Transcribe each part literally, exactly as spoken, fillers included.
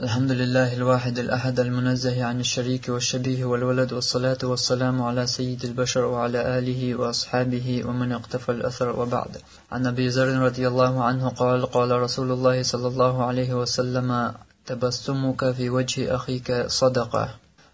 الحمد لله الواحد الأحد المنزه عن الشريك والشبيه والولد، والصلاة والسلام على سيد البشر وعلى آله وأصحابه ومن اقتفى الأثر، وبعد. عن أبي ذر رضي الله عنه قال: قال رسول الله صلى الله عليه وسلم: تبسمك في وجه أخيك صدقة.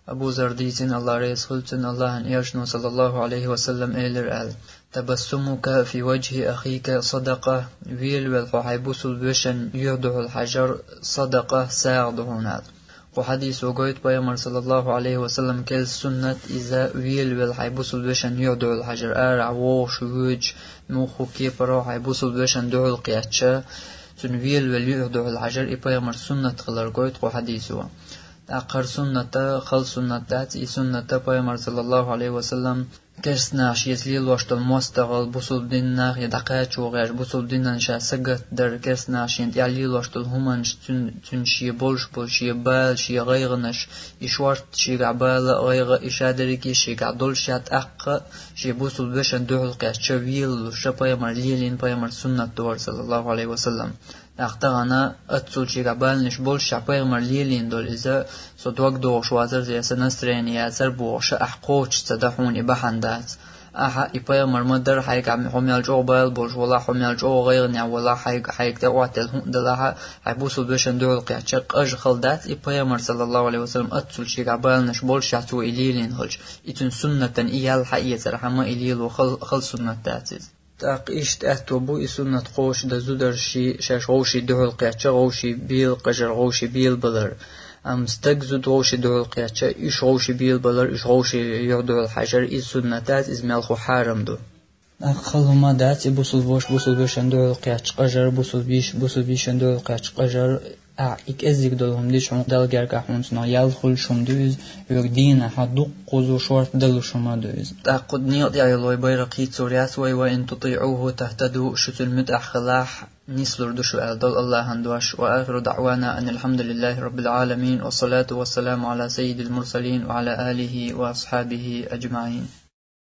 Абу Зар дийцина, Аллах реза хуьлда цунна, Аллахьан Элчано, саллаллаху Ӏалайхи ва саллам, элира аьлла: تبسمك في وجه أخيك صدقة. Велавелла хьо хьайн бусалба вешан юьхь духьал хьажар садакъа, сагӀа да хьуна аьлла. Кху хьадисо гойту пайхамар, саллаллаху Ӏалайхи ва саллам, кӀезига суннат иза, велавелла хьайн бусалба вешан юьхь духьал хьажар, арахь вогӀуш, воьдуш, муха кепара хьайн бусалба вешан духьал кхетча, цунна велавелла юьхь духьал хьажар и пайхамар суннат хилар гойту кху хьадисо. ТӀаккха хӀара суннат хала суннат дац, и суннат пайхамар, саллаллаху Ӏалайхи ва саллам, керста наха шеца лелош долу мостагӀал бусалба динах я дӀакхачо гӀерташ, бусалба динан ша сагатдар, керста наха шена тӀехь лелош долу хӀуманаш, цуьн-, цуьнан шен болуш болу шен бала, шен гӀайгӀанаш, и шорта шегахь бала а, гӀайгӀа а, и ша дерриге шегахь долуш, ша тӀаккха а шен бусалба вешан дуьхьал кхетча велалуш, ша пайхамар лелийна, пайхамар суннат ду хӀара, саллаллаху Ӏалайхи ва саллам. ТӀаккха тахана оццул шегахь баланаш болуш, ша пайхамар лелийна долу иза, со дог догӀуш вацар, я сан настроение яцар бохуш, ахь кхочуш ца дан хьуна и бахьана дац. Ахьа и пайхамар ма дара, хьайгахь хьо мел чӀогӀа бала болуш валахь, хьо мел чӀогӀа гӀайгӀанехь валахь, хьайга, хьайга тӀе Ӏоттаелла хӀума далахь, хьайн бусалба вешан дуьхьал кхетча къажа хала дац, и пайхамар, саллаллаху Ӏалайхи ва саллам, оццул шегахь баланаш болуш, ша цо и лелийна хилча, и цуьнан суннатан и ял хьаэцархьама и лело хала, хала суннат дац иза. ТӀаккха иштта аьтто бу и суннат кхочушдан зударший, шаьш вовшийн дуьхьал кхетча, вовшийн белакхажар, вовшийн белабалар. Амма стаг зуда вовшийн дуьхьал кхетча, уьш вовшийн белабалар, уьш вовшийн юьхь дуьхьал хьажар, иза суннат дац, иза мелхо хьарам ду. ТӀаккха хала хӀума дац и бусалба ваша бусалба вешан дуьхьал кхетча къажар, бусалба йиша бусалба йишан дуьхьал кхетча къажар. Ахь и кӀеззиг долу хӀума дича хьуна Далла гергахь хьуна цунах ял хуьлуш хӀума ду иза, вайга дийнахь дуккха кхуза шорта далуш хӀума ду иза. ТӀаккха кху некъа тӀехь йолу вай байракх хийцалур яц вай: وإن تطيعوه تهتدوا, шу цуьнан муьтӀахь хилахь, нислур ду шу аьлла долу Аллахьан дош. وآخر دعوانا أن الحمد لله رب العالمين، والصلاة والسلام على سيد المرسلين وعلى آله وأصحابه أجمعين.